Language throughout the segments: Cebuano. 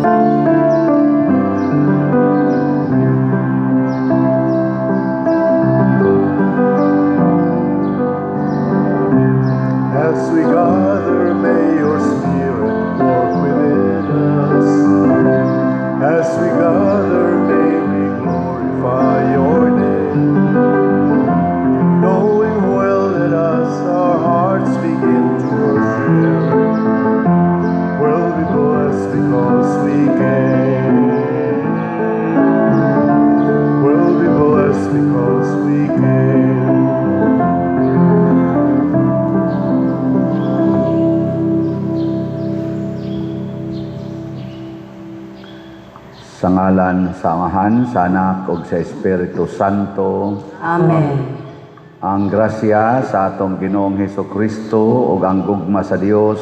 As we gather, may your spirit work within us. As we gather, may we glorify your name. Knowing well that as our hearts begin to worship, we'll be blessed because we came. We'll be blessed because we came. Sa ngalan sa Amahan, sa Anak ug sa Espiritu Santo. Amen. Ang grasya sa atong Ginoong Hesus Kristo ug ang gugma sa Dios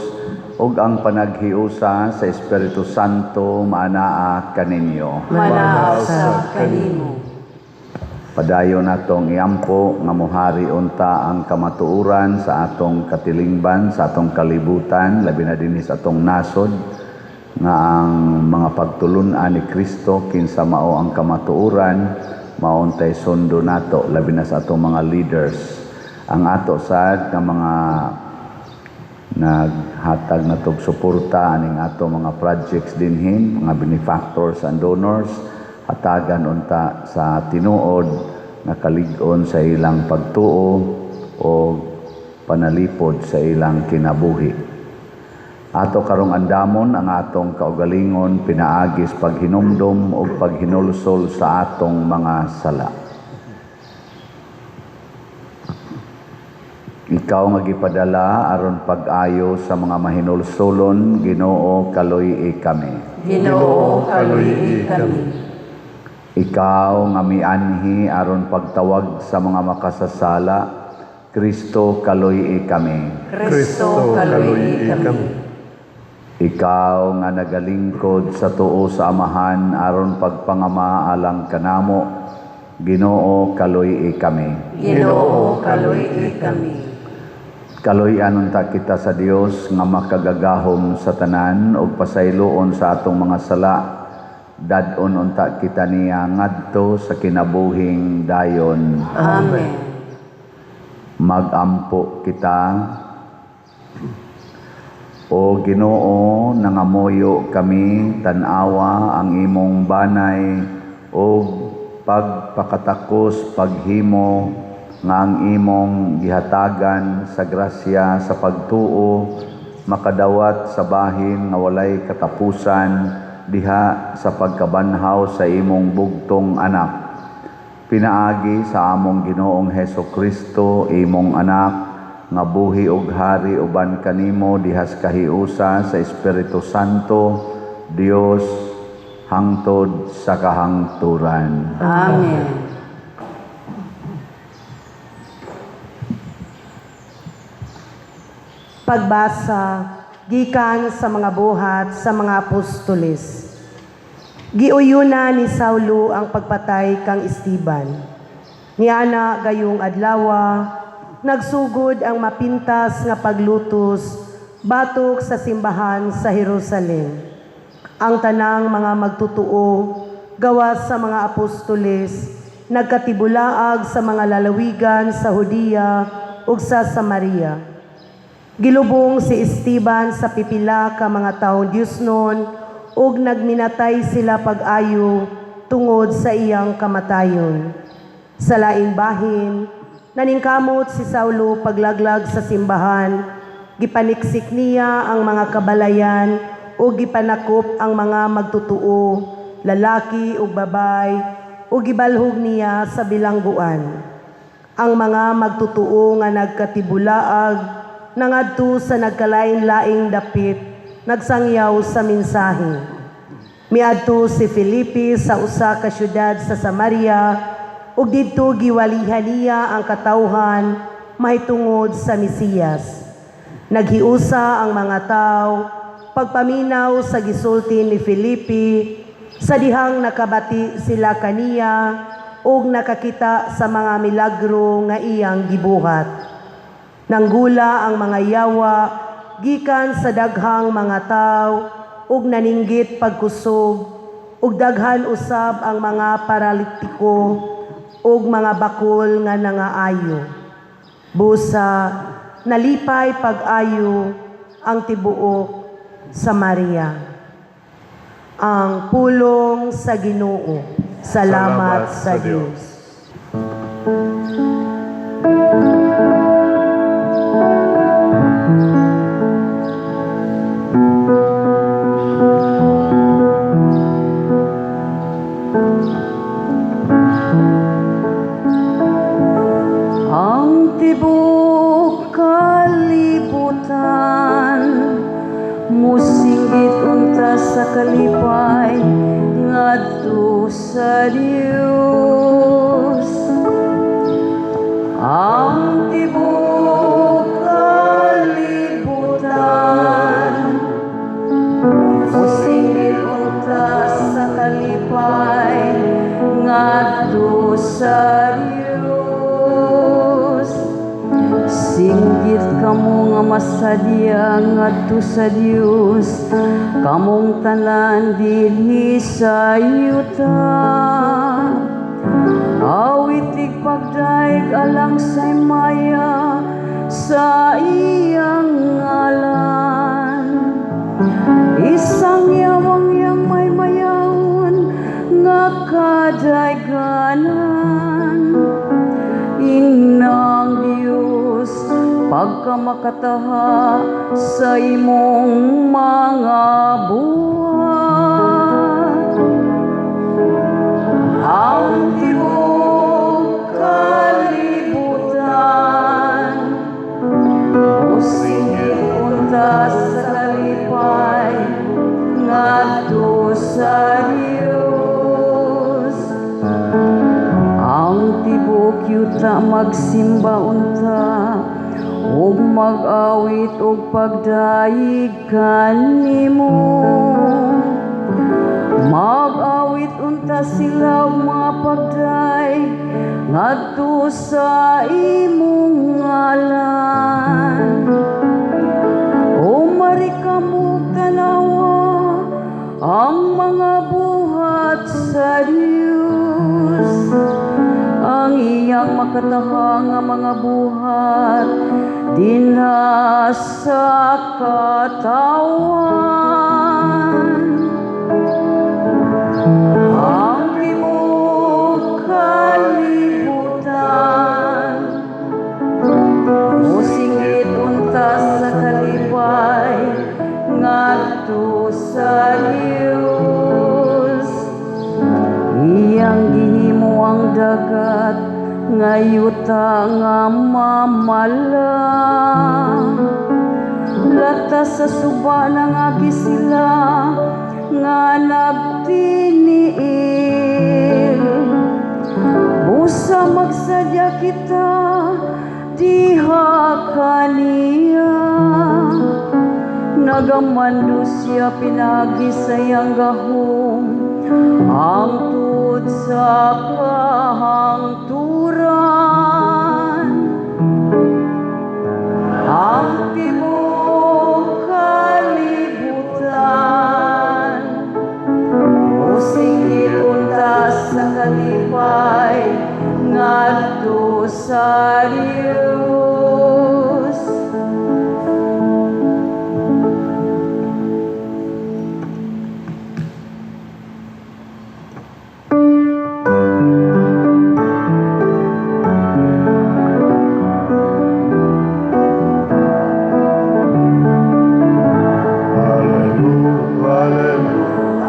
ug ang panaghiusa sa Espiritu Santo maanaa kaninyo. Manaa usab kanimo. Padayon natong iampo nga mohari unta ang kamatuoran sa atong katilingban, sa atong kalibutan, labi na dinhi sa atong nasod, nga ang mga pagtulun-an ni Kristo kinsa mao ang kamatuoran, mauntay sundo nato, labi na sa atong mga leaders. Ang ato sad nga mga naghatag na tog suporta aning ato mga projects dinhi, mga benefactors and donors, hatagan unta sa tinuod nga kalig-on sa ilang pagtuo o panalipod sa ilang kinabuhi. Ato karong andamon ang atong kaugalingon pinaagis paghinumdom o paghinulsol sa atong mga sala. Ikaw nga gipadala aron pag-ayo sa mga mahinulsolon, Ginoo, kaluy-i kami. Ginoo, kaluy-i kami. Ikaw nga mianhi aron pagtawag sa mga makasasala, Kristo, kaluy-i kami. Kristo, kaluy-i kami. Ikaw nga nagalingkod sa tuo sa Amahan aron pagpangama alang kanamo, Ginoo, kaluy-i kami. Ginoo, kaluy-i kami. Kaluy-an unta kita sa Dios nga makagagahom sa tanan ug pasayloon sa atong mga sala. Dad-on unta kita niya ngadto sa kinabuhing dayon. Amen. Magampo kita. O Ginoo, nangamuyo kami, tan-awa ang imong banay ug pagpakatakos paghimo nga ang imong gihatagan sa grasya sa pagtuo makadawat sa bahin nga walay katapusan diha sa pagkabanhaw sa imong bugtong anak. Pinaagi sa among Ginoong Heso Kristo, imong anak, nga buhi ug hari uban kanimo dihas kahiusa sa Espiritu Santo, Dios, hangtod sa kahangturan. Amen. Pagbasa gikan sa mga buhat sa mga apostoles. Giuyuna ni Saulo ang pagpatay kang Esteban. Niana gayong adlawa, nagsugod ang mapintas nga paglutos batok sa simbahan sa Jerusalem. Ang tanang mga magtutuo gawas sa mga apostoles nagkatibulaag sa mga lalawigan sa Judea ug sa Samaria. Gilubong si Esteban sa pipila ka mga taong Diyosnon ug nagminatay sila pag-ayo tungod sa iyang kamatayon. Sa laing bahin, naningkamot si Saulo paglaglag sa simbahan, gipaniksik niya ang mga kabalayan ug gipanakop ang mga magtutuo, lalaki ug babay, ug gibalhog niya sa bilangguan. Ang mga magtutuo nga nagkatibulaag nangadto sa nagkalain-laing dapit, nagsangyaw sa mensahe. Miadto si Felipe sa usa ka syudad sa Samaria ug didto giwalihan niya ang katawhan mahitungod sa Mesiyas. Naghiusa ang mga tawo pagpaminaw sa gisulti ni Felipe sa dihang nakabati sila kaniya ug nakakita sa mga milagro nga iyang gibuhat. Nanggula ang mga yawa gikan sa daghang mga tawo ug naninggit pagkusog, ug daghan usab ang mga paralitiko ug mga bakol nga nangaayo. Busa nalipay pag-ayo ang tibuok Samaria. Ang pulong sa Ginoo. Salamat sa Dios. Ang tibuok kalibutan musinggit unta sa kalipay ngadto sa Dios. Ang tibuok kalibutan musinggit unta sa kalipay ngadto sa Dios. Singgit kamo nga masadya ngadto sa Dios, kamong tanan dinhi sa yuta. Awitig pagdaig alang sa himaya sa iyang ngalan. Isang yawang yang may mayaon nga kadayganan. Inang Diyos, pagkamakataha sa imong mga buhat. Ang tibuok kalibutan musinggit unta sa kalipay ngadto sa Dios. Ang tibuok yuta magsimba unta ug mag-awit og pagdayeg kanimo. Mag-awit unta sila og mga pagdayeg ngadto sa imong ngalan. O marikamog tanawa ang mga buhat sa Dios, ang iyang makataha nga mga buhat dinha sa katawhan. Ang tibuok kalibutan musinggit unta sa kalipay ngadto sa Dios. Iyang gihimo ang dagat nga yuta nga mamala. Latas sa suba nangagi sila nga nagtiniil. Busa magsadya kita diha kaniya. Nagamando siya pinaagi sa iyang gahom hangtod sa kahangturan. Ang tibuok kalibutan musinggit unta sa kalipay ngadto sa Dios.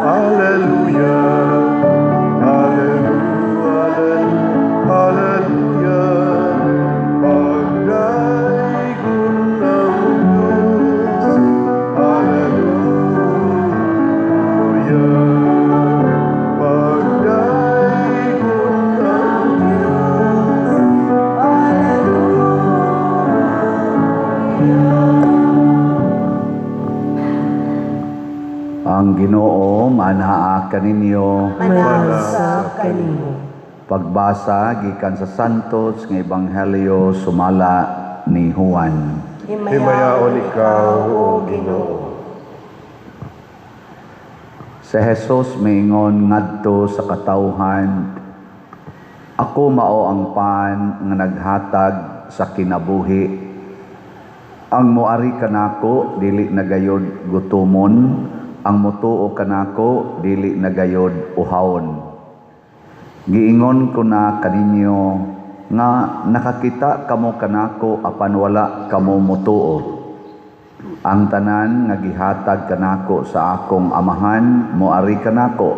Alleluia, alleluia, alleluia, alleluia. Pagdaygon ang Diyos, alleluia. Pagdaygon ang Diyos, Alleluia. Ang Ginoo manaa kaninyo. Manaa kanimo. Pagbasa gikan sa Santos nga Ebanghelyo sumala ni Juan. Himayaon ikaw, O Ginoo. Si Jesus miingon ngadto sa katawhan, "Ako mao ang pan nga naghatag sa kinabuhi. Ang moari kanako dili na gayod gutomon, ang motuo kanako dili na gayod uhawon. Giingon ko na kaninyo nga nakakita kamo kanako apan wala kamo motuo. Ang tanan nga gihatag kanako sa akong Amahan moari kanako,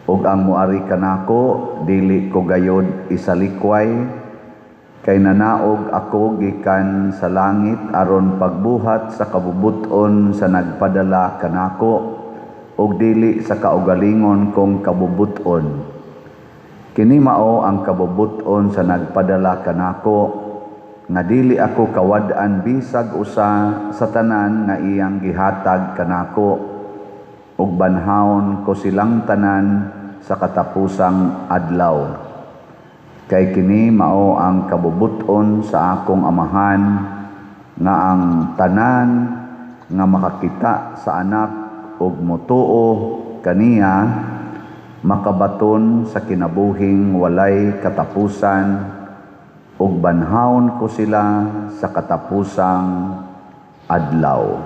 ug ang moari kanako dili ko gayod isalikway, kay nanaog ako gikan sa langit aron pagbuhat sa kabubut-on sa nagpadala kanako ug dili sa kaugalingon kong kabubut-on. Kini mao ang kabubut-on sa nagpadala kanako, nga dili ako kawad-an bisag usa sa tanan nga iyang gihatag kanako, ug banhawon ko silang tanan sa katapusang adlaw. Kay kini mao ang kabubut-on sa akong Amahan, nga ang tanan nga makakita sa Anak ug motuo kaniya makabaton sa kinabuhing walay katapusan, ug banhawon ko sila sa katapusang adlaw."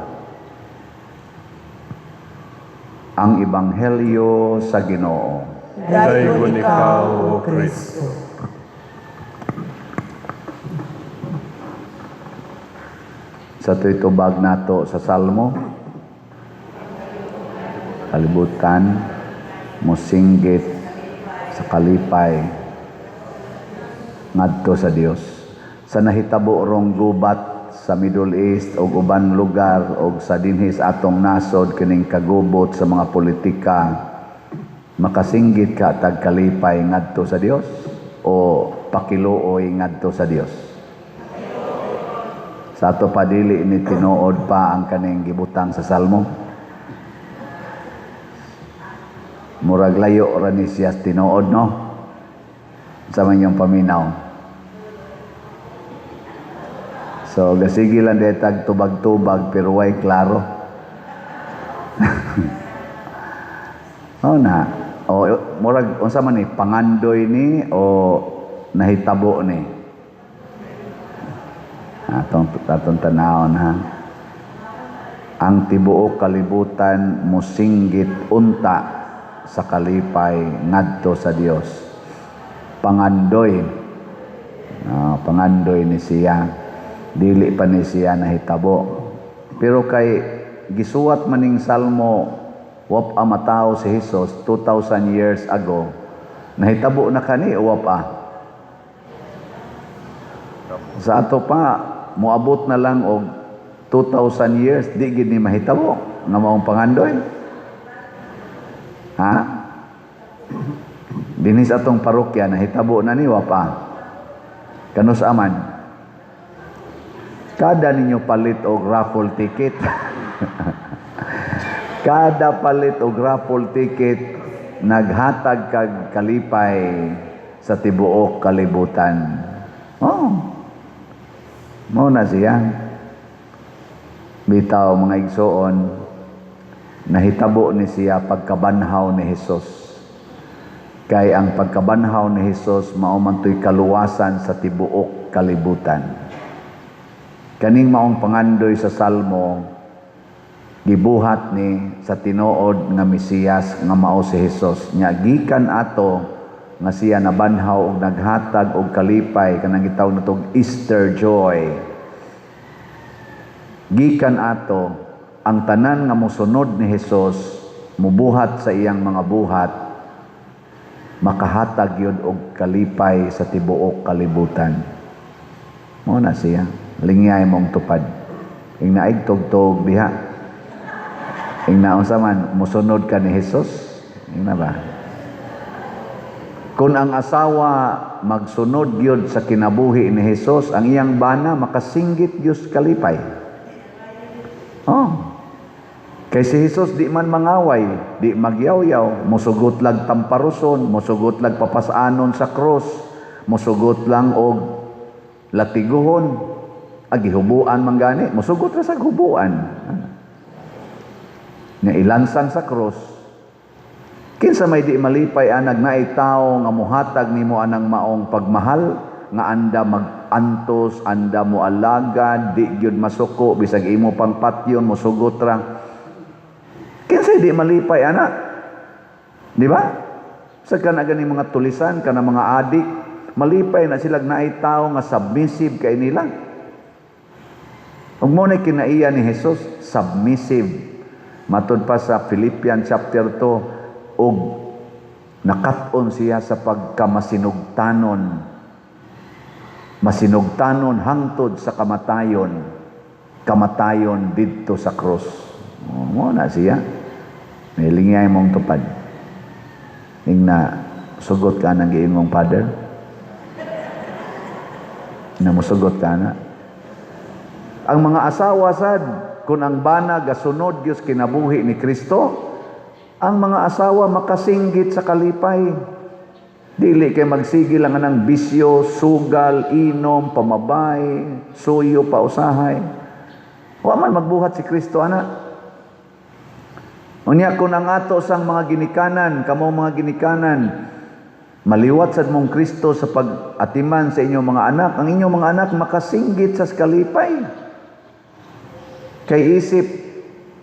Ang Ebanghelyo sa Ginoo. Daygon ikaw, O Kristo. Sa ito'y tubag nato sa Salmo, kalibutan mosinggit sa kalipay ngadto sa Dios. Sa nahitabo rong gubat sa Middle East og uban lugar og sa dinhi sa atong nasod kining kagubot sa mga politika, makasinggit ka tag kalipay ngadto sa Dios o pakiluoy ngadto sa Dios? Sa ato pa dili ni tinuod pa ang kaning gibutang sa Salmo. Murag layo ra ni siya tinuod, no? Sa man yung paminaw. So gasigi lang detag tubag-tubag pero way klaro. O na. O murag unsa man ni pangandoy ni o nahitabo ni? Atong tanawon ha. Ang tibuok kalibutan mosinggit unta sa kalipay ngadto sa Dios. Pangandoy. Pangandoy ni siya. Dili pa ni siya nahitabo. Pero kay gisuwat maning Salmo, wap a matawo si Hesus 2,000 years ago, nahitabo na kani o wap a? Sa ato pa, moabot na lang og 2,000 years, di gid ni mahitabo nga maong pangandoy. Ha? Dinhi sa atong parokya, nahitabo na ni wap a? Kanus aman? Kada ninyo palit og raffle ticket. Kada palit og raffle ticket, naghatag kag kalipay sa tibuok kalibutan. Oh. Mao na siya. Bitaw mga igsoon, nahitabo ni siya pagkabanhaw ni Hesus. Kay ang pagkabanhaw ni Hesus mao man to'y kaluwasan sa tibuok kalibutan. Kaning maong pangandoy sa Salmo, gibuhat ni sa tinuod nga Mesiyas nga mao si Hesus. Nya gikan ato nga siya nabanhaw og naghatag og kalipay kanang gitawag natong Easter joy. Gikan ato ang tanan nga mosunod ni Hesus, mubuhat sa iyang mga buhat, makahatag yun og kalipay sa tibuok kalibutan. Mao na siya. Lingyay mong tupad. Ing naig tugtog diha. Ing naunsa man, mosunod ka ni Hesus. Ing na ba? Kung ang asawa magsunod yun sa kinabuhi ni Hesus, ang iyang bana makasinggit Diyos kalipay. Oh. Kay si Hesus di man mangaway, di magyawyaw, mosugot lag tamparuson, mosugot lag papasanon sa krus, mosugot lang og latiguhon, agihubuan man gani, mosugot ra sa hubuan. Nga ilansang sa krus. Kinsa may di malipay anag naay tawo nga muhatag nimo anang maong pagmahal nga anda mag-antos, anda mo alagad, di gyud masuko bisag imo pang patyon mosugot ra. Kinsa di malipay ana? Di ba? Sa kana gani mga tulisan, kana mga adik, malipay na sila naay tawo nga submissive kay nila. Ug mao na kinaiya ni Jesus, submissive. Matud pa sa Philippians chapter 2, ug nakat-on siya sa pagkamasinugtanon. Masinugtanon hangtod sa kamatayon. Kamatayon didto sa krus. Oh, mao na siya. Nilingay mong tupad. Ingna, sugot ka ng giingong father? Na musugot ka na? Ang mga asawa sad, kung ang bana gasunod Diyos kinabuhi ni Kristo, ang mga asawa makasinggit sa kalipay. Dili kay magsige lang ng bisyo, sugal, inom, pamabay, suyo pa usahay. Wa man magbuhat si Kristo ana. Unya kung ang ato sang mga ginikanan, kamo mga ginikanan, maliwat sad mong Kristo sa pag-atiman sa inyong mga anak, ang inyong mga anak makasinggit sa kalipay. Kay isip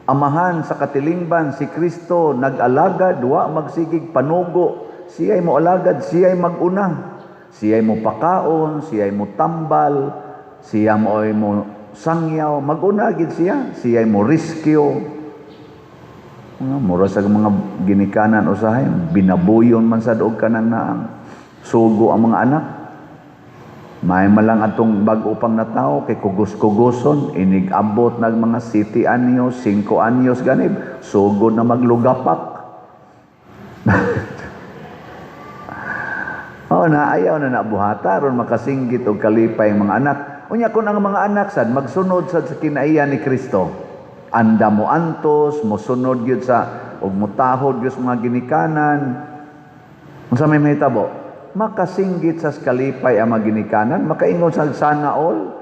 amahan sa katilingban si Kristo nag-alagad, wa magsigig panugo, siya'y mo alagad, siya'y maguna, siya'y mo pakaon, siya'y mo tambal, siya mo ay mo sangyaw, maguna gid siya, siya'y mo rescue. Mga mura sa mga ginikanan usahay, binabuyon man sad og kanang naang sugo ang mga anak. May malang atong bag-o pang natawo kay kugos-kugoson, inig-abot nag mga 7 anyos, 5 anyos ganib, sugod na maglugapak. Oh, na ayaw na nabuhata ron makasinggit og kalipay ang mga anak. Unya kun ang mga anak sad magsunod sad sa kinaiya ni Kristo. Anda mo antos, mosunod gyud sa og motahod gyud sa mga ginikanan. Unsa may mahitabo? Makasinggit sa kalipay ang mga ginikanan, makaingon sa sana all.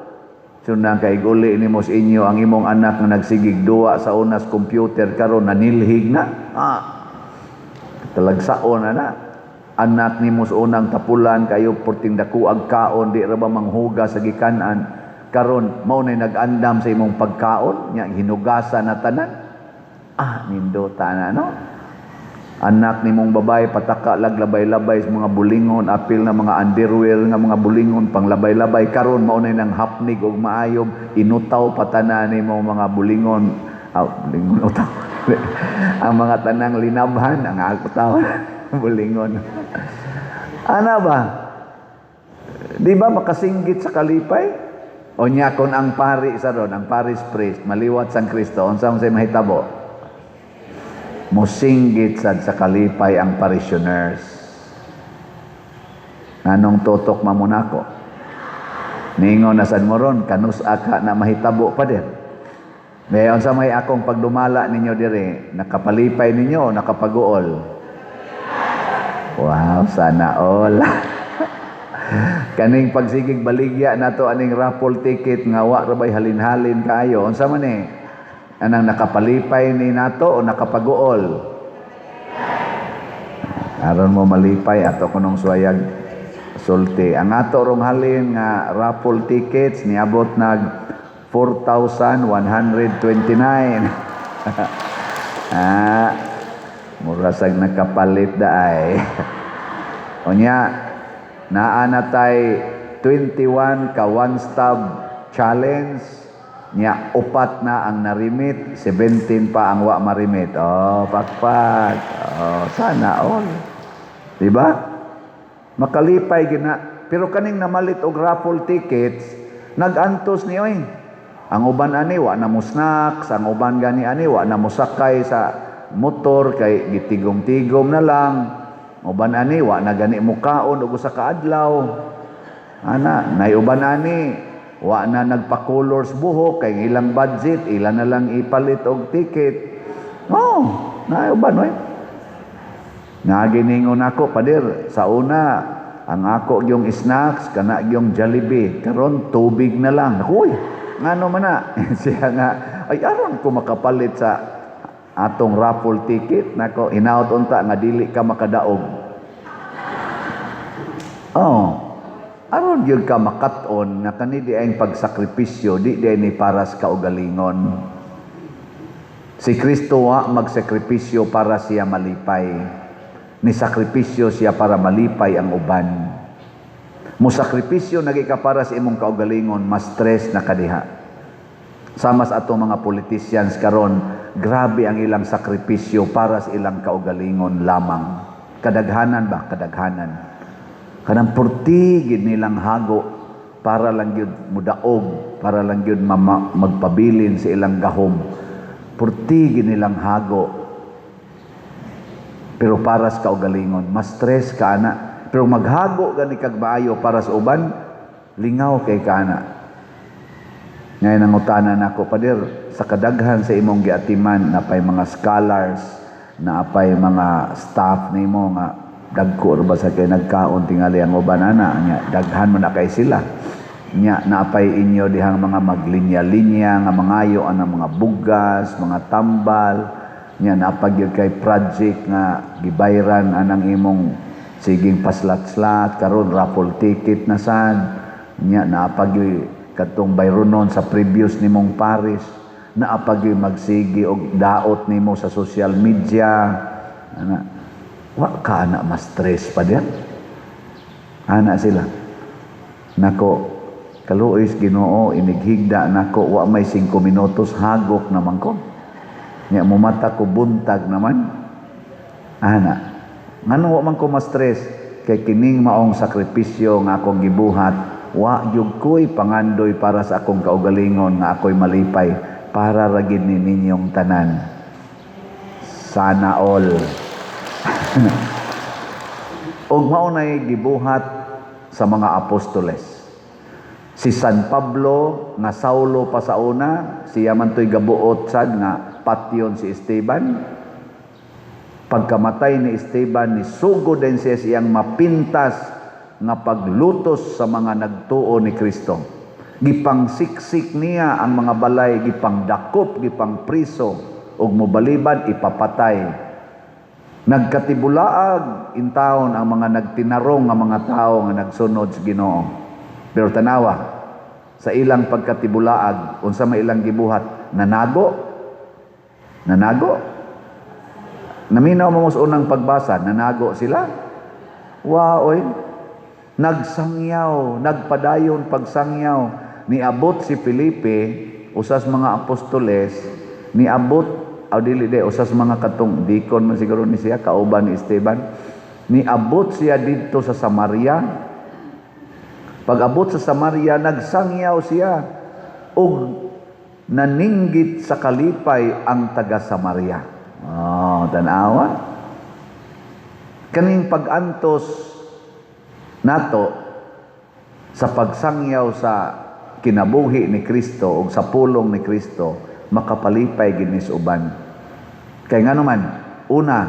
Sundan kay guli nimo sa inyo ang imong anak nga nagsigig duwa sa unas computer karon nanilhig na. Talagsaon na na. Anak nimo sa unang tapulan kayo porting dakuag kaon di ra ba manghugas sa gikanan. Karon mao nay nag-andam sa imong pagkaon nya hinugasan na tanan. Nindota na no. Anak nimong babae pataka laglabay-labay sa mga bulingon, apil na mga underwear nga mga bulingon panglabay-labay karon mao nay nang hapnig og maayob inutaw pa tanan nimo mga bulingon. Bulingon utaw. Ang mga tanang linabhan ang ako taw bulingon. Ana ba? Di ba makasinggit sa kalipay? O nya kon ang pari sa ron, ang parish priest, maliwat sang Kristo, unsa man say mahitabo? Musinggit sad sa kalipay ang parishioners. Nganong tutok mamunako? Ningon na sad mo ron, kanus-a ka na mahitabo pa din. May unsa may akong pagdumala ninyo diri, nakapalipay ninyo o nakapaguol? Wow, sana all. Kaning pagsigig baligya nato aning raffle ticket nga wa ra bay halin-halin kaayo. Unsa man ni? Anang nakapalipay ni nato o nakapaguol? Aron mo malipay ato kunong suwayag sulti. Ang ato rong halin nga raffle tickets niabot nag 4,129. Mura sag nakapalit daay. Unya, naa na tay 21 ka one stop challenge. Nya upat na ang narimit, 17 pa ang wa marimit. Oh, pakpak. Oh, sana all. Diba? Makalipay gina. Pero kaning namalit og raffle tickets, nag-antos ni oy. Ang uban ani wa na mo snacks, ang uban gani ani wa na mo sakay sa motor kay gitigom-tigom na lang. Uban ani wa na gani mo kaon og usa ka adlaw. Ana, nay uban ani wa na nagpa-colors buhok kay ilang budget, ilan na lang ipalit og ticket. Oh, nay uban oy. Naginingon ako pader sa una ang ako yung snacks kana yung Jollibee karon tubig na lang. Uy, ngano man na? Siya nga ay aron ko makapalit sa Atong raffle ticket nako, hinaot unta nga dili ka makadaog. Oh. Aron gyud ka makat-on nga kani di ang pagsakripisyo, di di ni para sa kaugalingon. Si Kristo wa magsakripisyo para siya malipay. Ni sakripisyo siya para malipay ang uban. Mo sakripisyo nagi ka para sa imong kaugalingon, mas stress na kadiha. Sama sa atong mga politicians karon, grabe ang ilang sakripisyo para sa ilang kaugalingon lamang. Kadaghanan ba? Kadaghanan. Kanang purti gid nilang hago para lang gyud mudaog, para lang gyud magpabilin sa ilang gahom. Purti gid nilang hago. Pero para sa kaugalingon, mas stress ka ana. Pero maghago gani kag maayo para sa uban, lingaw kay ka ana. Ngayon ang utanan nako, "Pader, sa kadaghan sa imong giatiman, napay mga scholars, naapay mga staff nimo nga dagko ra ba sa kay nagkaon tingali ang uban ana nya, daghan man na kay sila. Nya naapay inyo dihang mga maglinya-linya nga mangayo anang mga bugas, mga tambal, nya naapag gyud kay project nga gibayran anang imong siging paslat-slat, karon raffle ticket na sad, nya naapag gyud katong bayronon sa previous nimong parish, naapag gyud magsigi og daot nimo sa social media ana, wa ka ana mas stress pa diyan?" Ana sila nako, "Kaluoy sa Ginoo, inighigda nako, wa may 5 minutos hagok naman ko. Nya mumata ko, buntag naman." Ana, ngano wa man ko ma-stress? Kay kining maong sakripisyo nga akong gibuhat, wa gyud ko'y pangandoy para sa akong kaugalingon nga ako'y malipay, para ra gid ni ninyong tanan. Sana all. Ug mao nay gibuhat sa mga apostoles. Si San Pablo nga Saulo pa sa una, siya man to'y gabuot sad nga patyon si Esteban. Pagkamatay ni Esteban, ni sugod din siya siyang mapintas nga paglutos sa mga nagtuo ni Kristo. Gipangsiksik niya ang mga balay, gipangdakop, gipangpriso, ug mobalibad ipapatay. Nagkatibulaag intawon ang mga nagtinarong nga mga tao nga nagsunod sa Ginoo. Pero tanawa, sa ilang pagkatibulaag, unsa may ilang gibuhat? Nanago. Nanago. Naminaw mo sa unang pagbasa, nanago sila. Wa oy. Nagsangyaw, nagpadayon pagsangyaw. Niabot si Felipe, usas mga apostoles, niabot aw dili de usas mga katong deacon man siguro ni siya, kauban ni Esteban. Niabot siya didto sa Samaria. Pag-abot sa Samaria, nagsangyaw siya ug naninggit sa kalipay ang taga Samaria. Oh, tanawa. Kaning pag-antos nato sa pagsangyaw sa kinabuhi ni Kristo o sa pulong ni Kristo, makapalipay gid ni sa uban. Kay ngano man, una,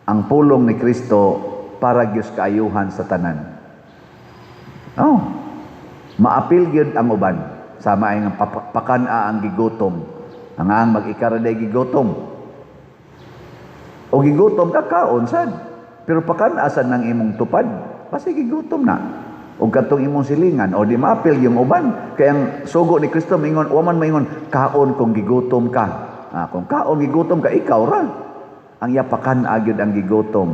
ang pulong ni Kristo para gyud kaayuhan sa tanan. Oh, maapil gyud ang uban. Sama ay nga pakan-a ang gigutom. Ang mag-ikara day gigutom. O gigutom ka, kaon sad. Pero pakan-a sad ng imong tupad, kasi gigutom na. O katong imong silingan, o di maapil yung uban. Kaya ang sugo ni Kristo mingon, wa man maingon, "Kaon kung gigutom ka." Ah, kung kaon gigutom ka, ikaw ra. Ang iya, pakan-a gyud ang gigutom.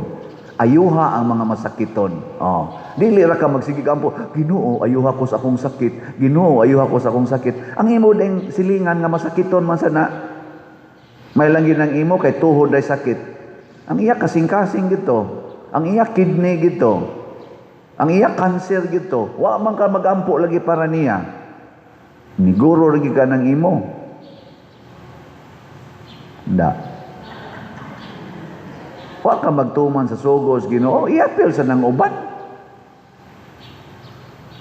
Ayuha ang mga masakiton. Oh, dili ra ka magsige ampo, "Ginoo, ayuha ko sa akong sakit. Ginoo, ayuha ko sa akong sakit." Ang imo ding silingan nga masakiton man sana. May lang yun ang imo kay tuhod ay sakit. Ang iya kasing-kasing gito. Ang iya kidney gito. Ang iya cancer gito. Wa man ka magampo lagi para niya. Niguro lagi ka ng imo. Da. Wa ka magtuman sa sugos Ginoo, iapil sa nang uban.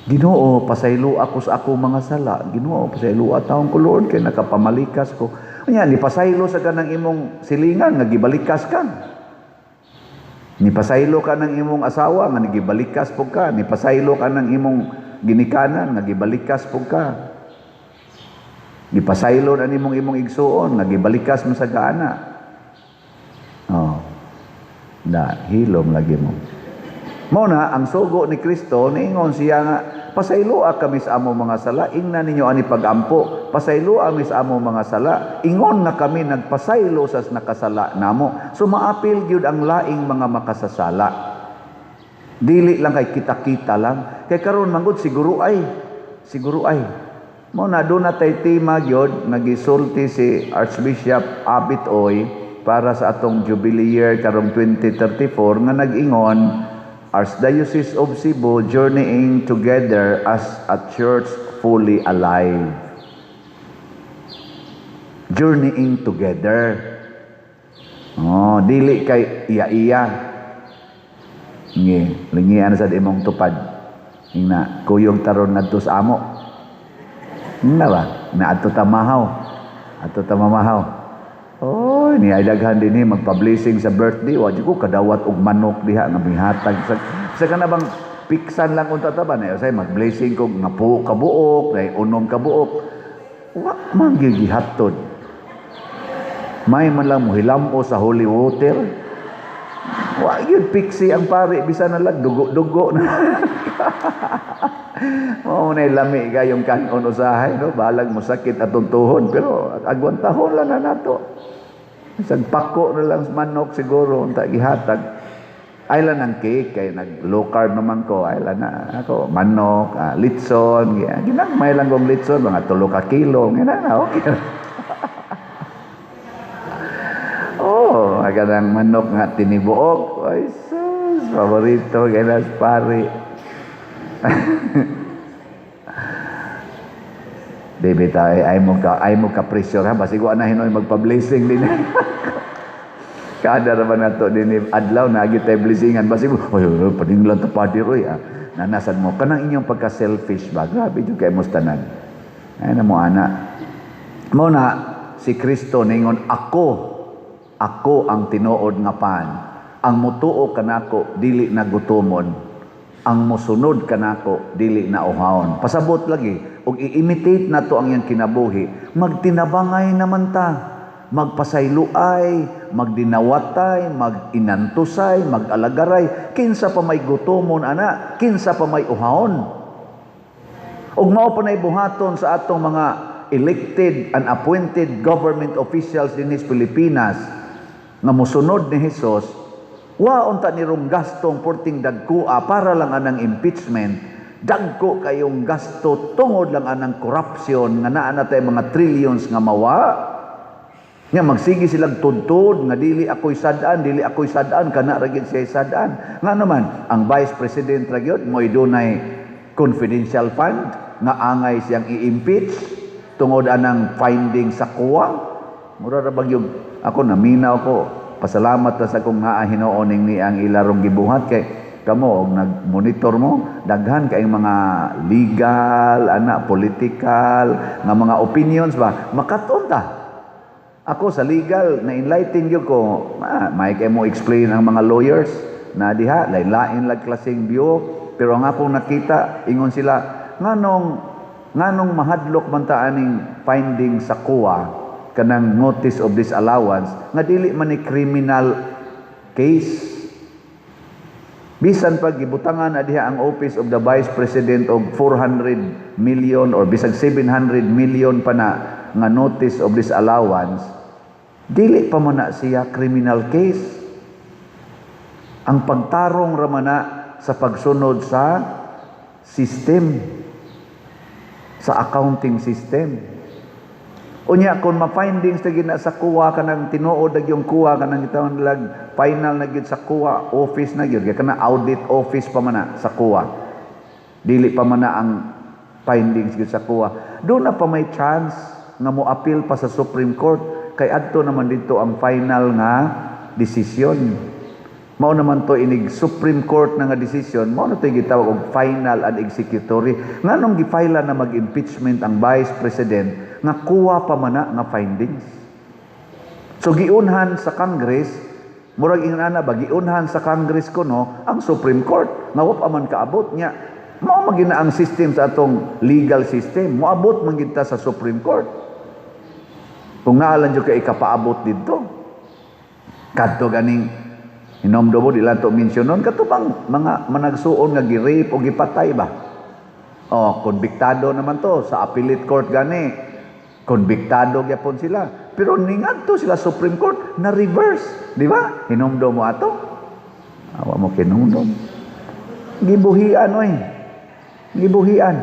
"Ginoo, pasaylo ako sa akong mga sala. Ginoo, pasaylo taong ko, Lord, kay nakapamalikas ko." Anya, ni pasaylo sa kanang imong silingan nga gibalikas ka. Ni pasaylo ka ng imong asawa nga gibalikas pud ka. Ni pasaylo ka ng imong ginikanan nga gibalikas pud ka. Gipasaylo na nimong imong igsuon nga gibalikas mo sa gaana. Na, hilom lagi mo. Mao na ang sugo ni Kristo, niingon siya nga, "Pasayloa kami sa among mga sala." Ingna ninyo ani pagampo, "Pasayloa kami sa among mga sala, ingon nga kami nagpasaylo sa nakasala namo." So maapil gyud ang laing mga makasasala. Dili lang kay kita-kita lang. Kay karon manggod siguro ay, siguro ay. Mao na duna tay tema gyud nga gisulti si Archbishop Abit Oy para sa atong Jubilee Year karong 2034 nga nag-ingon, "Archdiocese of Cebu journeying together as a church fully alive." Journeying together. Oh, dili kay iya-iya. Ngi, lingian sa imong tupad. Ingna, kuyog taron ngadto sa amo. Ingna ba? Na adto ta mahaw. Adto ta mamahaw. Oh, ni ay daghan dinhi magpa-blessing sa birthday, wa jud ko kadawat og manok diha nga mihatag sa kana bang piksan lang unta ta ba na say mag-blessing ko nga po kabuok, nay unom kabuok. Wa man gyud gihatod. May man lang mohilamo sa holy water. Wa gyud piksi ang pari bisan na lang dugo-dugo na. Mao na lami kayong kanon usahay, no, balag mo sakit atong tuhod pero agwantahon lang na nato. Isang pako na lang sa manok siguro unta gihatag. Ay lang ang cake kay nag low carb naman ko. Ay lang na ako manok, litson, ginagmay lang kong litson, mga 3 ka kilo, gina na okay. Oh, kanang manok nga tinibuok. Ay sus, paborito kay pari. Baby tayo, ay mo ka pressure ha, basig wa na hinoy magpa-blessing din. Kada ra ba nato din adlaw na tayo blessingan, basig mo, oy, oy, paninglan ta pader oy ah. Nanasad mo kanang inyong pagka-selfish ba? Grabe jud kay mo tanan. Ay na mo ana. Mo na si Kristo ningon, Ako ang tinuod nga pan. Ang mutuo kanako dili na gutomon. Ang mosunod kanako dili na uhawon." Pasabot lagi og i-imitate nato ang iyang kinabuhi. Magtinabangay naman ta. Magpasayloay, magdinawatay, maginantusay, mag-alagaray, kinsa pa may gutomon ana, kinsa pa may uhawon. Ug mao pa nay buhaton sa atong mga elected and appointed government officials dinhi sa Pilipinas nga mosunod ni Hesus, wa unta ni rong gastong porting dagkoa para lang anang impeachment, dagko kayong gasto tungod lang anang corruption nga naa na tay mga trillions nga mawa. Nya magsige silang tudtod nga dili ako'y sad-an, dili ako'y sad-an, kana ra gyud siya sad-an. Nga naman ang Vice President ra gyud mo'y dunay confidential fund nga angay siyang i-impeach tungod anang finding sa COA. Mura ra bag yung ako naminaw ko. Pasalamat ta sa akong naa hinuon ning ni ang ilarong gibuhat kay kamo og nag-monitor mo daghan kay mga legal ana political nga mga opinions ba makaton ta. Ako sa legal na enlighten gyud ko, may kay mo explain ang mga lawyers na diha lain-lain lag klaseng view, pero ang akong nakita ingon sila nganong mahadlok man ta aning finding sa COA kanang notice of disallowance nga dili man ni criminal case. Bisan pag gibutangan na diha ang Office of the Vice President og 400 million or bisag 700 million pa na nga notice of disallowance, dili pa man na siya criminal case. Ang pagtarong ra man na sa pagsunod sa system, sa accounting system. Unya kung ma-findings na gina sa COA kanang tinuod na yung COA kanang gitawag lag final na gyud sa COA office na gyud kay kana audit office pa man na sa COA. Dili pa man na ang findings gyud sa COA. Doon na pa may chance nga mo appeal pa sa Supreme Court kay adto naman dito ang final nga desisyon. Mao naman to inig Supreme Court na nga desisyon, mao na to gitawag og final and executory. Nganong gi-file na mag-impeachment ang Vice President nga kuha pa man na nga findings? So giunhan sa Congress, murag ingon ana ba, giunhan sa Congress kuno ang Supreme Court nga wa pa man kaabot niya. Mao man gina ang system sa atong legal system, moabot man gid ta sa Supreme Court. Kung naalan jud kay ikapaabot didto. Kadto ganing Hinomdom mo, di lang to mention nun, kato bang mga managsuon nga gi-rape o gipatay ba? Oh, konbiktado naman to sa appellate court gani. Konbiktado gyapon sila. Pero ningadto sila Supreme Court na reverse, di ba? Hinumdom mo ato? Awa mo kinumdom. Gibuhian oy. Gibuhian.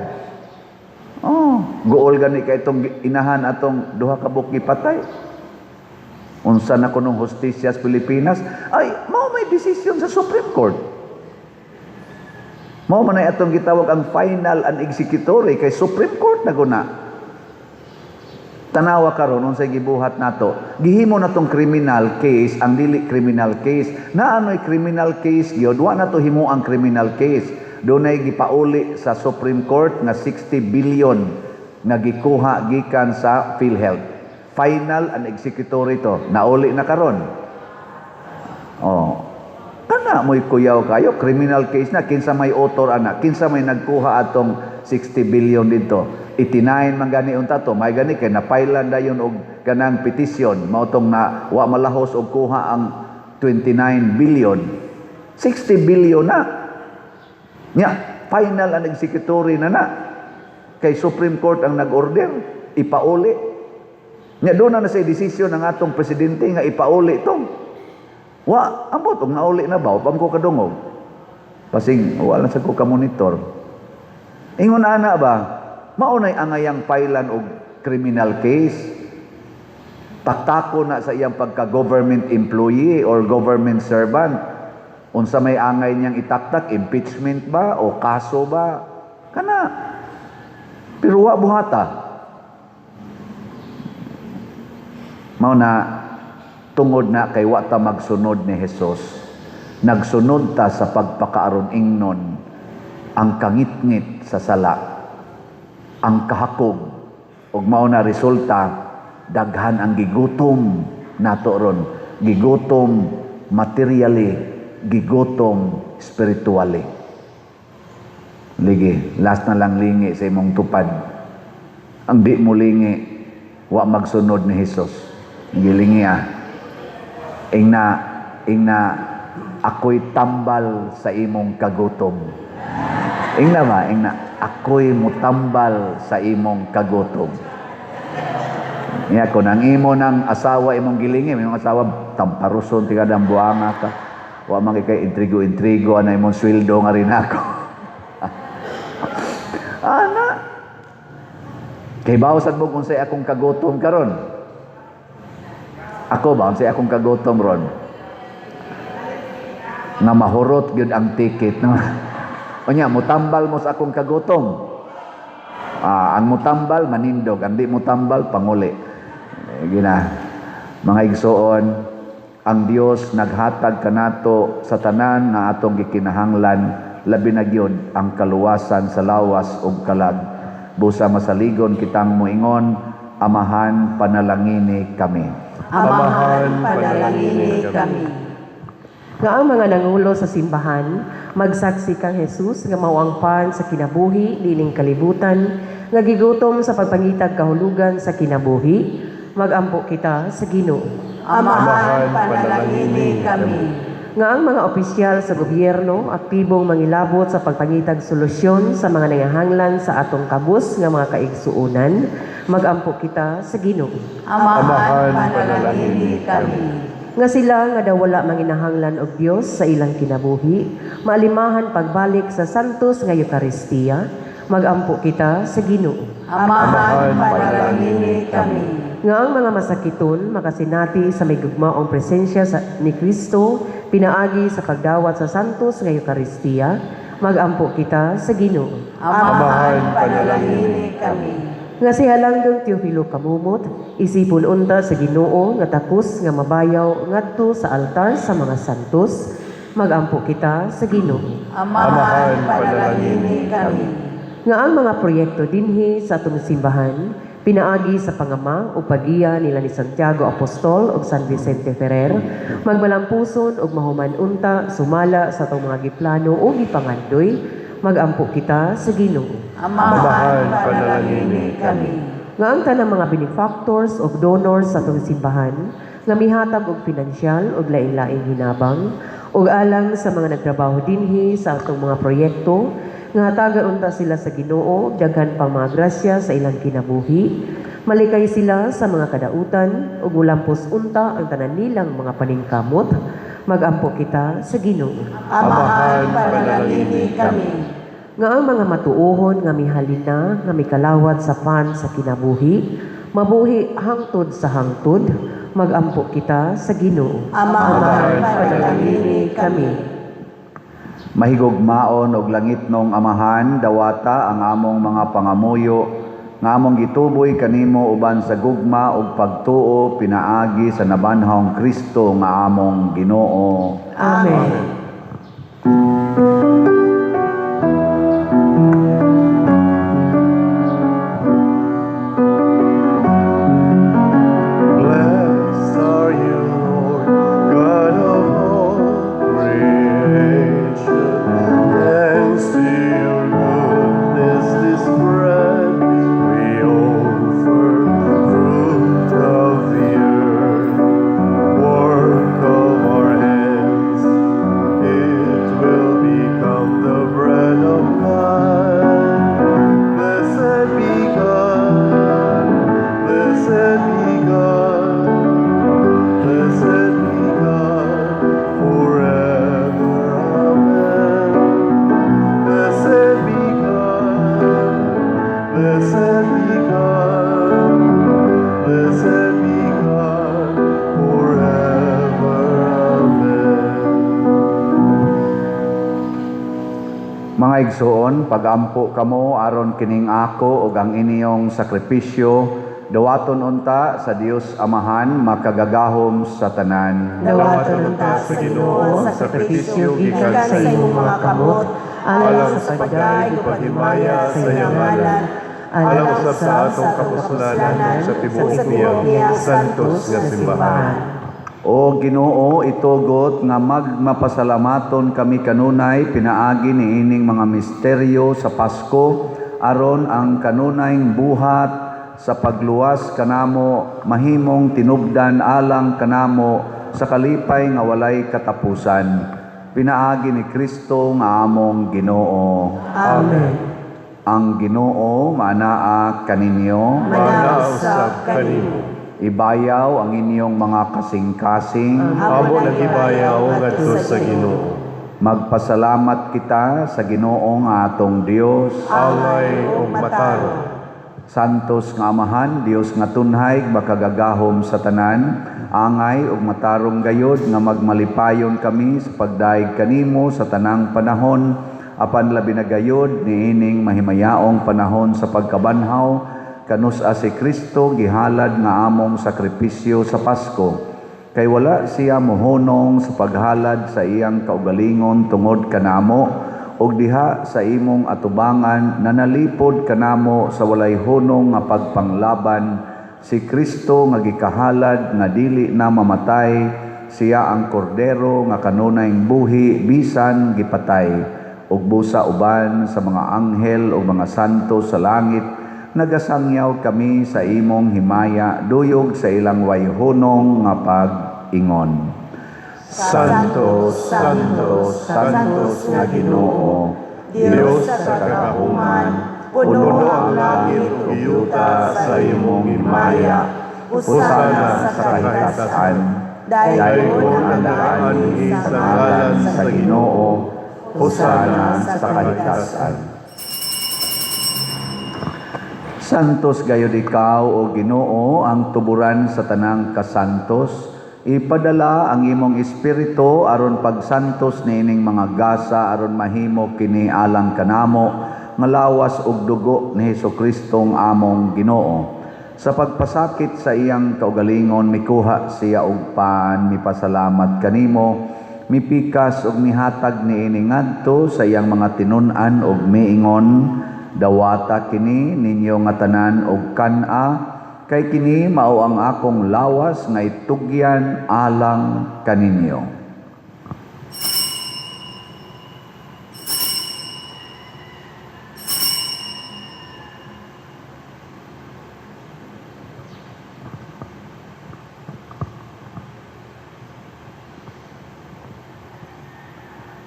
Oh, guol gani kay itong inahan atong duha ka buok gipatay. Unsa na kunong hustisya sa Pilipinas? Ay, mao may desisyon sa Supreme Court. Mao man ay atong gitawag ang final and executory kay Supreme Court na guna. Tanawa karon unsay gibuhat nato. Gihimo natong criminal case ang dili criminal case. Na ano'y criminal case gyud, wa nato himo ang criminal case. Dunay gipauli sa Supreme Court nga 60 billion nga gikuha gikan sa PhilHealth. Final and executory to. Nauli na karon. Oh. Kana mo'y kuyaw kayo, criminal case na, kinsa may author ana, kinsa may nagkuha atong 60 billion dito. 89 man gani unta to, may gani kay napailan dayon og kanang petition, mao tong na wa malahos og kuha ang 29 billion. 60 billion na. Nya, final and executory na na. Kay Supreme Court ang nag-order, ipauli. Nya doon na na sa desisyon ng atong presidente nga ipauli to. Wa, ambot og nauli na ba? Upam ko kadungog. Pasing wala sa ko ka-monitor. Ingon ana ba? Maunay angayang pailan og criminal case. Taktako na sa iyang pagka-government employee or government servant. Unsa may angay niyang itaktak, impeachment ba o kaso ba? Kana. Pero wa buhata. Mao na tungod na kay wa ta magsunod ni Hesus. Nagsunod ta sa pagpakaaron ingnon ang kangitngit sa sala, ang kahakog, ug mao na resulta daghan ang gigutom nato ron, gigutom materially, gigutom spiritually. Ligi, last na lang lingi sa imong tupad. Ang di mo lingi, wa magsunod ni Hesus. Gilingi ah. Ingna, ingna, ako'y tambal sa imong kagutom. Ingna ba? Ingna, ako'y mutambal sa imong kagutom. Nga, kung ang imo ng asawa imong gilingi, imong asawa, tamparuson, tigadang buanga ka. Wa man kay intrigo-intrigo, ana imong sweldo nga rin ako. Ana. Kay bawsad mo kung say akong kagutom karon. Ako ba, unsay akong kagutom ron? Nga mahurot gyud ang ticket, no? Unya, mutambal mo sa akong kagutom. Ang mutambal, manindog. Ang di mutambal, panguli. Gina, mga igsoon, ang Dios naghatag kanato sa tanan nga atong gikinahanglan, labi na gyud ang kaluwasan sa lawas ug kalag. Busa masaligon kitang moingon, Amahan, panalangini kami. Amahan, panalangini kami. Nga ang mga nangulo sa simbahan, magsaksi kang Jesus nga mao ang pan sa kinabuhi niining kalibutan, nga gigutom sa pagpangitag kahulugan sa kinabuhi, magampo kita sa Ginoo. Amahan, panalangini kami. Nga ang mga opisyal sa gobyerno aktibong mangilabot sa pagpangitag solusyon sa mga nangahanglan sa atong kabus nga mga kaigsuonan, magampo kita sa Ginoo. Amahan, panalangini kami. Nga sila nga daw wala manginahanglan og Dios sa ilang kinabuhi, maalimahan pagbalik sa santos nga Eukaristiya, magampo kita sa Ginoo. Amahan, panalangini kami. Nga ang mga masakiton makasinati sa may gugmaong presensya ni Kristo pinaagi sa pagdawat sa santos nga Eukaristiya, magampo kita sa Ginoo. Amahan, panalangini kami. Nga si Halangdong Teofilo Camomot, isipon unta sa Ginoo nga takos nga mabayaw ngadto sa altar sa mga santos, magampo kita sa Ginoo. Amahan, panalangini kami. Nga ang mga proyekto dinhi sa atong simbahan, pinaagi sa pangama o pagiya nila ni Santiago Apostol ug San Vicente Ferrer, magmalampuson ug mahuman unta sumala sa atong mga giplano o gipangandoy, magampo kita sa Ginoo. Amahan, panalangini kami. Nga ang tanang mga benefactors o donors sa atong simbahan, nga mihatag og pinansyal ug lain-laing hinabang ug alang sa mga nagtrabaho dinhi sa atong mga proyekto nga hatagan unta sila sa Ginoo og daghan pang mga grasya sa ilang kinabuhi, malikay sila sa mga kadautan ug mulampos unta ang tanan nilang mga paningkamot. Magampo kita sa Ginoo. Amahan, panalangini kami. Nga ang mga matuohon nga mihalin na nga mikalawat sa pan sa kinabuhi, mabuhi hangtod sa hangtod. Magampo kita sa Ginoo. Amahan, panalangini kami. Mahigugmaon og langitnong Amahan, dawata ang among mga pangamuyo nga among gituboy kanimo uban sa gugma ug pagtuo pinaagi sa nabanhawng Kristo nga among Ginoo. Amen. Blessed are you, Lord, God of all creation. Thanks to your goodness, this bread we offer, fruit of the earth, work of our hands. It will become the bread of life. Blessed be God. Blessed be God. Blessed be God forever. Amen. Blessed be God. Blessed be God. Blessed be God forever. Amen. Mga igsoon, pagampo kamo aron kining ako ug ang inyong sakripisyo dawaton unta sa Dios Amahan makagagahom sa tanan. Dawaton unta sa Ginoo ang sakripisyo gikan sa imong mga kamot, alang sa pagdayeg ug paghimaya sa iyang ngalan, Alang usab sa atong kapuslanan sa tibuok niyang santos nga simbahan. O Ginoo, itugot nga magmapasalamaton kami kanunay pinaagi niining mga misteryo sa Pasko aron ang kanunayng buhat sa pagluwas kanamo mahimong tinubdan alang kanamo sa kalipay nga walay katapusan. Pinaagi ni Kristo nga among Ginoo. Amen. Ang Ginoo maanaa kaninyo. Mana usab kanimo. Ibayaw ang inyong mga kasing-kasing. Amo nagibayaw ngadto sa Ginoo. Magpasalamat kita sa Ginoo nga atong Dios. Angay ug matarong. Santos nga Amahan, Dios nga tunhay, makagagahom sa tanan, angay ug matarong gayod nga magmalipayon kami sa pagdayeg kanimo sa tanang panahon, apan labi na gayod niining mahimayaong panahon sa pagkabanhaw, kanus-a si Kristo gihalad nga among sakripisyo sa Pasko. Kay wala siya mohunong sa paghalad sa iyang kaugalingon tungod kanamo, ug diha sa imong atubangan nanalipod kanamo sa walay hunong nga pagpanglaban si Kristo nga gikahalad nga dili na mamatay, siya ang kordero nga kanunayng buhi bisan gipatay, ug busa uban sa mga anghel ug mga santo sa langit nagasangyaw kami sa imong himaya duyog sa ilang way hunong nga pag-ingon. Santo, Santo, Santos nga Ginoo, Dios sa kagahuman, puno ang langit ug yuta sa imong himaya. Hosana sa kahitasan. Dayon ang nagaanhi sa ngalan sa Ginoo, hosana sa kahitasan. Santos gayud ikaw, o Ginoo, ang tuburan sa tanang kasantos. Ipadala ang imong espiritu aron pagsantos niining mga gasa aron mahimo kini alang kanamo nga lawas ug dugo ni Hesus-Kristong among Ginoo. Sa pagpasakit sa iyang kaugalingon mikuha siya og pan, mipasalamat kanimo, mipikas ug mihatag niini ngadto sa iyang mga tinun-an ug miingon, dawata kini ninyo nga tanan og kan-a, kay kini mao ang akong lawas nga itugyan alang kaninyo.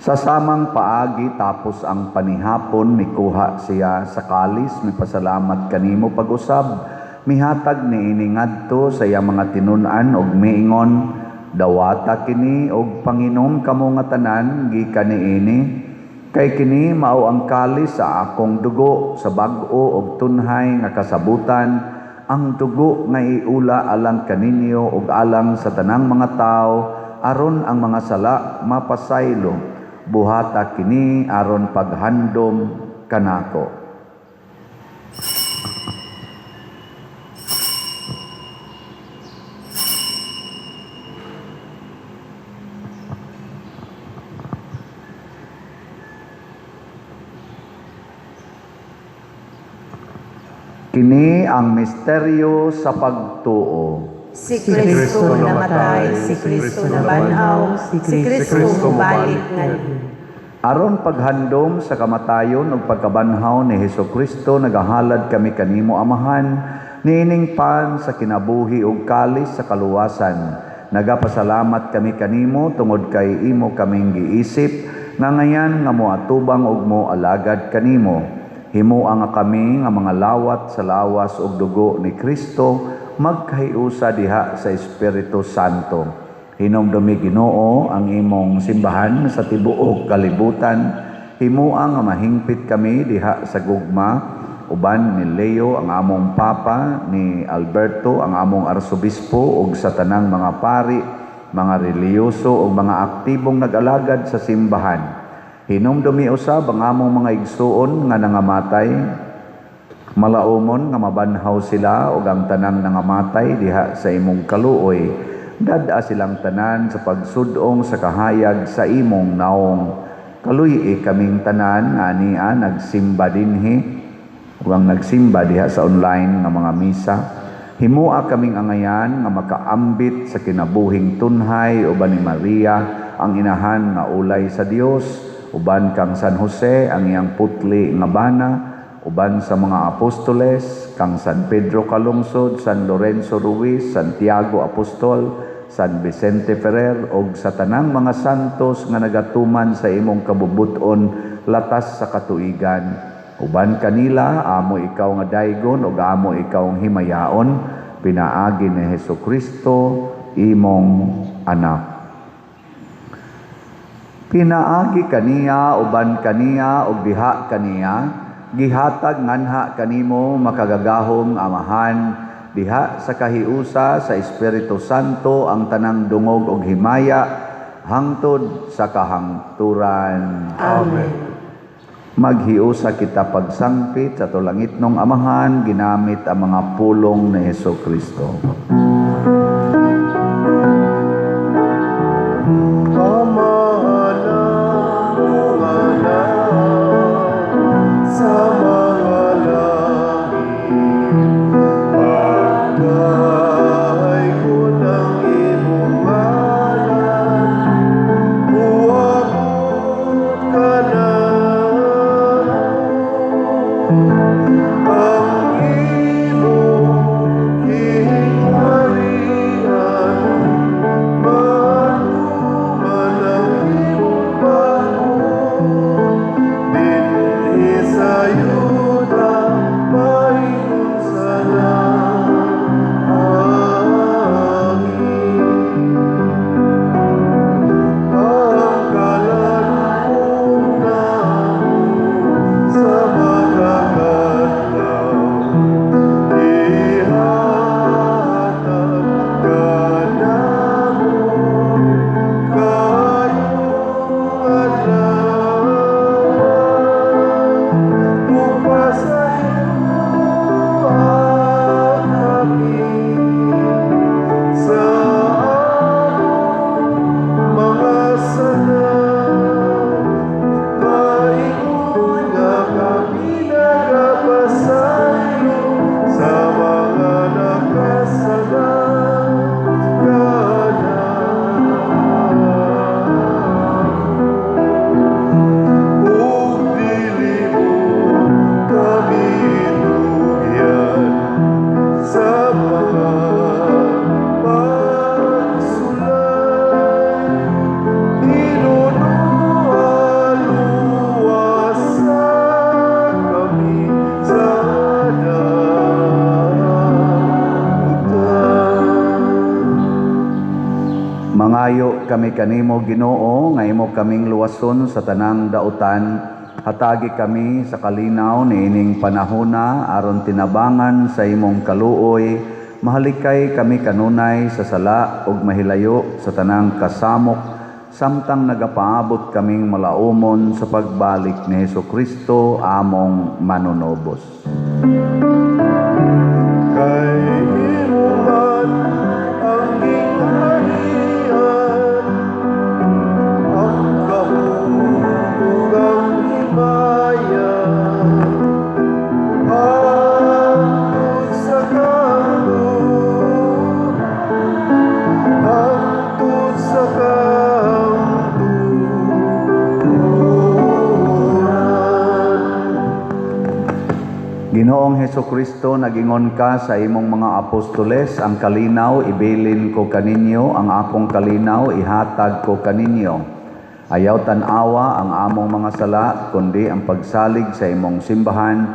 Sa samang paagi tapos ang panihapon, mikuha siya sa kalis, mipasalamat kanimo pag-usab, mihatag niini ngadto sa iyang mga tinun-an og miingon, "Dawata kini og panginom kamo nga tanan gikan niini, kay kini mao ang kalis sa akong dugo sa bag-o og tunhay nga kasabutan, ang dugo nga iula alang kaninyo ug alang sa tanang mga tawo aron ang mga sala mapasaylo. Buhata kini aron paghandom kanako." Kini ang misteryo sa pagtuo. Si Kristo namatay, si Kristo nabanhaw, si Kristo mubalik nganhi. Aron paghandom sa kamatayon ug pagkabanhaw ni Hesukristo, nagahalad kami kanimo, Amahan, niining pan sa kinabuhi ug kalis sa kaluwasan. Nagapasalamat kami kanimo tungod kay imo kaming giisip nga ngayan nga moatubang ug moalagad kanimo. Himoa nga kami nga mga lawat sa lawas ug dugo ni Kristo magkahiusa diha sa Espiritu Santo. Hinumdumi, Ginoo, ang imong simbahan sa tibuok kalibutan. Himoa nga mahingpit kami diha sa gugma uban ni Leo ang among Papa, ni Alberto ang among Arsobispo ug sa tanang mga pari, mga relihiyoso ug mga aktibong nag-alagad sa simbahan. Hinumdumi usab ang among mga igsuon nga nangamatay, malaumon nga mabanhaw sila ug ang tanang nangamatay diha sa imong kaluoy. Dad-a silang tanan sa pagsud-ong sa kahayag sa imong naong. Kaluy-i kaming tanan nga ania nagsimba dinhi ug ang nagsimba diha sa online nga mga misa. Himoa kaming angayan nga makaambit sa kinabuhing tunhay uban ni Maria ang inahan nga ulay sa Dios, uban kang San Jose ang iyang putli nga bana, uban sa mga apostoles, kang San Pedro Calungsod, San Lorenzo Ruiz, Santiago Apostol, San Vicente Ferrer ug sa tanang mga santos nga nagatuman sa imong kabubut-on latas sa katuigan. Uban kanila amo ikaw nga daygon ug amo ikaw ang himayaon pinaagi ni Hesukristo imong anak. Pinaagi kaniya, uban kaniya ug diha kaniya, gihatag nganha kanimo, makagagahom Amahan, diha sa kahiusa sa Espiritu Santo ang tanang dungog ug himaya hangtod sa kahangturan. Amen. Maghiusa kita pagsangpit sa atong langitnong Amahan ginamit ang mga pulong ni Hesukristo. Amahan among Anak sa mga langit, pagdaygon ang imong ngalan, muabot kanamo ang imong gingharian. Nagpanghayo kami kanimo, Ginoo, nga imo kaming luwason sa tanang dautan. Hatagi kami sa kalinaw niining panahona aron tinabangan sa imong kaluoy, mahalikay kami kanunay sa sala ug mahilayo sa tanang kasamok samtang nagapaabot kaming malaumon sa pagbalik ni Hesukristo among manunobos. Kay imo man ang gingharian, ang gahom ug ang himaya, hangtod sa kahangturan, hangtod sa kahangturan. Ginoong Hesukristo, nagingon ka sa imong mga apostoles, "Ang kalinaw ibilin ko kaninyo, ang akong kalinaw ihatag ko kaninyo." Ayaw tan-awa ang among mga sala, kundi ang pagsalig sa imong simbahan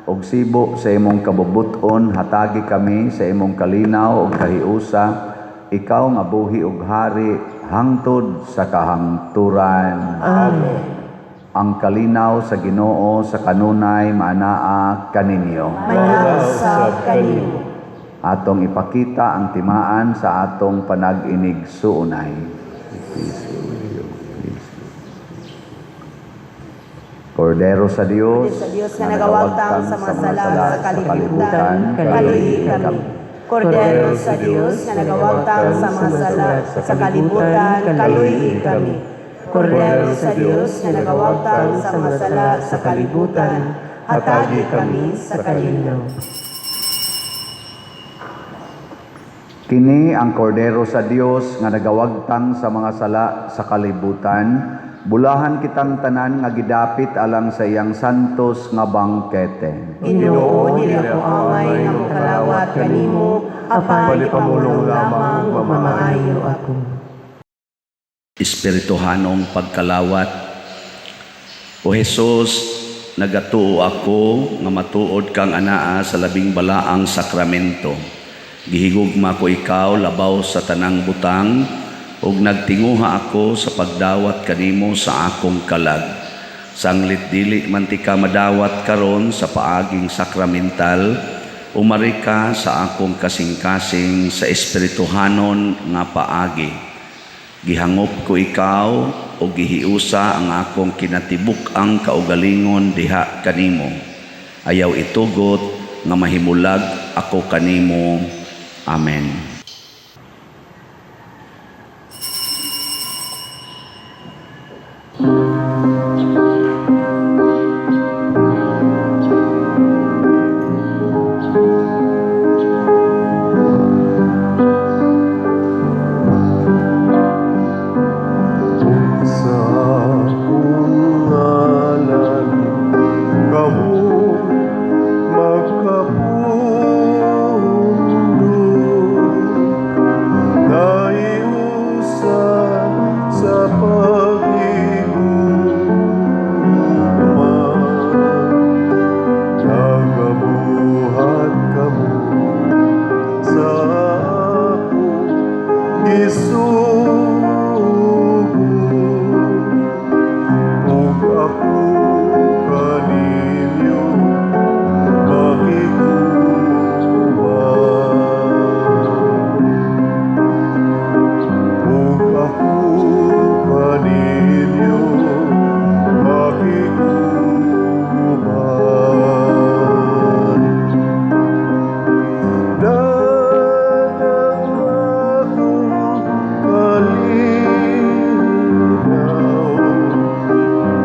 ug sibo sa imong kabubut-on, hatagi kami sa imong kalinaw ug kahiusa, ikaw nga buhi ug hari hangtod sa kahangturan. Amen. Ang kalinaw sa Ginoo sa kanunay maanaa kaninyo. Manaa usab kanimo. Atong ipakita ang timaan sa atong panag-inigsuonay. Peace be with you. Peace be with you. Kordero sa Dios, Sa Dios nga nagawagtang sa mga sala sa kalibutan, kaluoyi kami. Kordero sa Dios nga nagawagtang sa mga sala sa kalibutan, kaluoyi kami. Kordero sa Dios nga nagawagtang sa mga sala sa kalibutan, hatagi kami sa kalinaw. Kini ang Kordero sa Dios nga nagawagtang sa mga sala sa kalibutan. Bulahan kitang tanan nga gidapit alang sa iyang santos nga bangkete. Ginoo, dili ako angay nga mokalawat kanimo, apan ipamulong lamang ug mamaayo ako. Espirituhanong pagkalawat. O Jesus, nagatuo ako nga matuod kang anaa sa labing balaang sakramento. Gihigugma ko ikaw labaw sa tanang butang ug nagtinguha ako sa pagdawat kanimo sa akong kalag. Sanglit dili man tika madawat karon sa paaging sakramental, umari ka sa akong kasing-kasing sa espirituhanon nga paagi. Gihangop ko ikaw o gihiusa ang akong kinatibuk-ang kaugalingon diha kanimo. Ayaw itugot nga mahimulag ako kanimo. Amen. Sa akong ngalan kamo magkapundo, nahiusa sa paghigugma, nagabuhat kamo sa akong gisugo, ug ako kaninyo makig-uban, ug ako kaninyo makig-uban. Dadang akong kalinaw,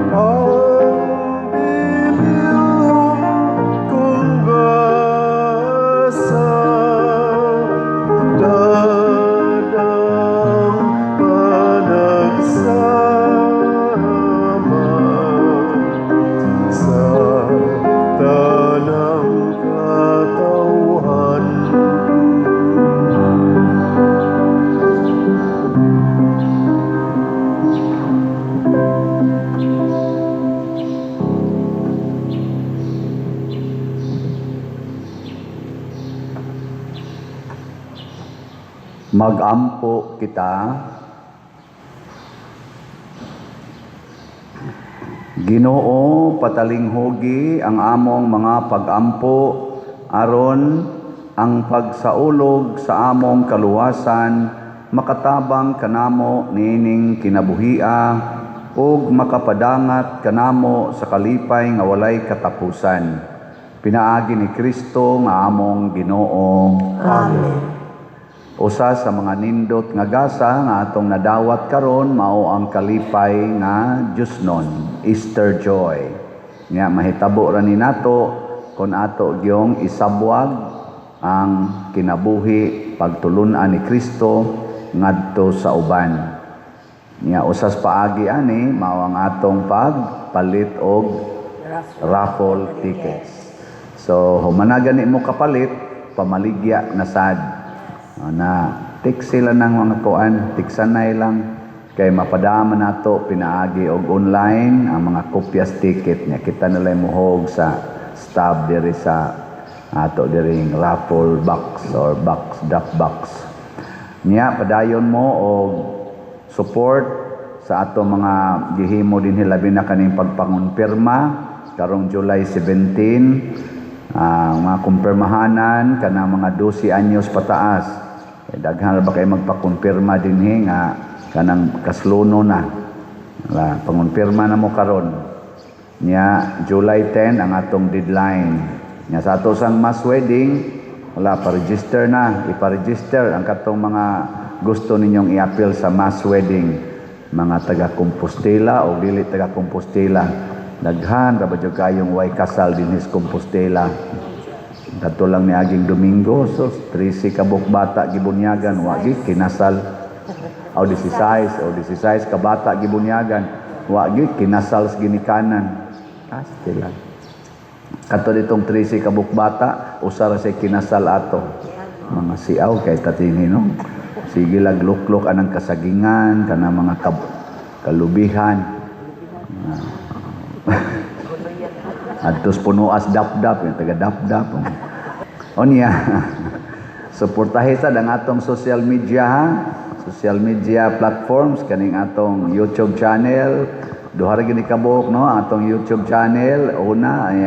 ang bililhon kong gasa, dadang panagsama sa tanang katawhan. Magampo kita. Ginoo, patalinghugi ang among mga pagampo aron ang pagsaulog sa among kaluwasan makatabang kanamo niining kinabuhia ug makapadangat kanamo sa kalipay nga walay katapusan. Pinaagi ni Kristo nga among Ginoo. Amen. Usa sa mga nindot nga gasa nga atong nadawat karon mao ang kalipay nga Diyosnon, Easter joy. Nga mahitabo ra ni nato kon ato gyong isabwag ang kinabuhi pagtulun-an ni Kristo ngadto sa uban. Nya usas paagi ani mao ang atong pagpalit og raffle tickets. So humana gani mo kapalit, pamaligya na sad. O, na tik sila ng mga kuan, tiksanay lang kay mapadama nato pinaagi og online ang mga kopyas ticket niya. Kita nila muhog sa staff diri sa ato diring raffle box or box drop box. Niya padayon mo og support sa ato mga gihimo dinhi, labi na kaning pagpangonpirma karong July 17, mga kumpirmahanan kanang mga 12 anyos pataas. Eh, daghan ra ba kay magpakumpirma dinhi nga kanang kasluno na. Wala, pangonpirma na mo karon. Nya July 10 ang atong deadline. Nya sa ato sang mass wedding, wala pa register na, ipa-register ang katong mga gusto ninyong i-appeal sa mass wedding, mga taga Compostela o dili taga Compostela. Daghan ra ba jud kayong way kasal dinhi sa Compostela. Kadto lang ni aging Domingo, so 13 ka buok bata gibunyagan, wa gi kinasal. O 16, o 16 ka bata gibunyagan, wa gi kinasal sa ginikanan. Kastila. Kato ditong 13 ka buok bata, usa ra say kinasal ato. Mga siaw kay tatingi, no. Sige lag luklok anang kasagingan kana mga kalubihan. Adtos punuas dapdap, yung taga dapdap. O niya, suportahe sad ang atong social media, ha? Social media platforms, kaning atong YouTube channel, duha ra gini kabuok, no, ang atong YouTube channel. Una, ay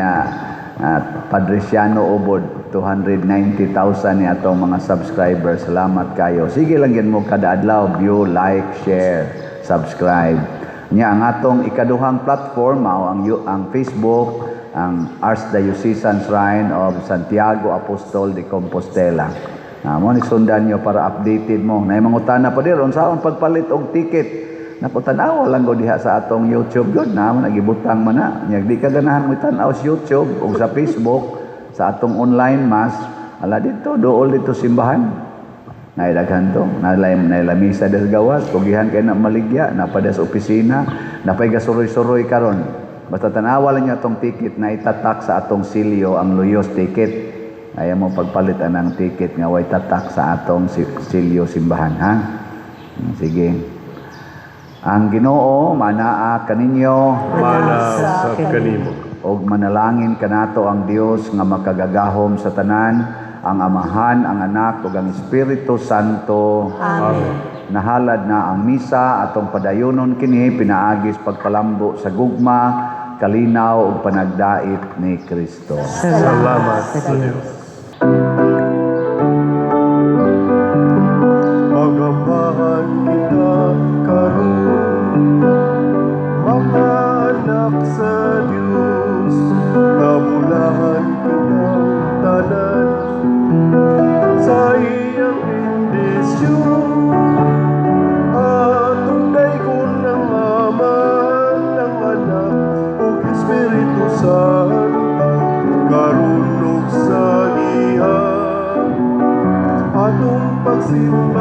Padre Siano Ubod, 290,000 ni atong mga subscribers. Salamat kayo. Sige lang gyud mo kada adlaw, view, like, share, subscribe. Nya ang atong ikaduhang platform mao ang Facebook, ang Archdiocesan Shrine of Santiago Apostol de Compostela. Na mo ni sundan nyo para updated mo. Nay mangutana pa dir unsaon pagpalit og ticket. Nako, tan-awa lang go diha sa atong YouTube gyud na mo nagibutang man na. Nya di ka ganahan mo tan-aw sa YouTube o sa Facebook sa atong online mass, ala dito dool dito simbahan. Nay daghan to, nalay lamisa des gawas, kugihan kay na maligya, napada sa opisina, napay gasuroy-suroy karon. Basta tan-awa lang niyo atong ticket na itatak sa atong silyo ang luyos ticket. Ayaw mo pagpalit anang ticket nga way tatak sa atong silyo simbahan, ha? Sige. Ang Ginoo manaa kaninyo. Mana sa kanimo. Og manalangin kanato ang Dios nga makagagahom sa tanan, ang Amahan, ang Anak ug ang Espiritu Santo. Amen. Nahalad na ang misa, atong padayonon kini pinaagis pagpalambo sa gugma, kalinaw ug panagdait ni Kristo. Salamat sa Dios. Magambahan kita karon, mga anak sa Dios, nabulahan kitang tanan sa iyang bendisyon. Atong daygon ang Amahan, ang Anak ug Espiritu Santo, karon ug sa giha atong pagsimba.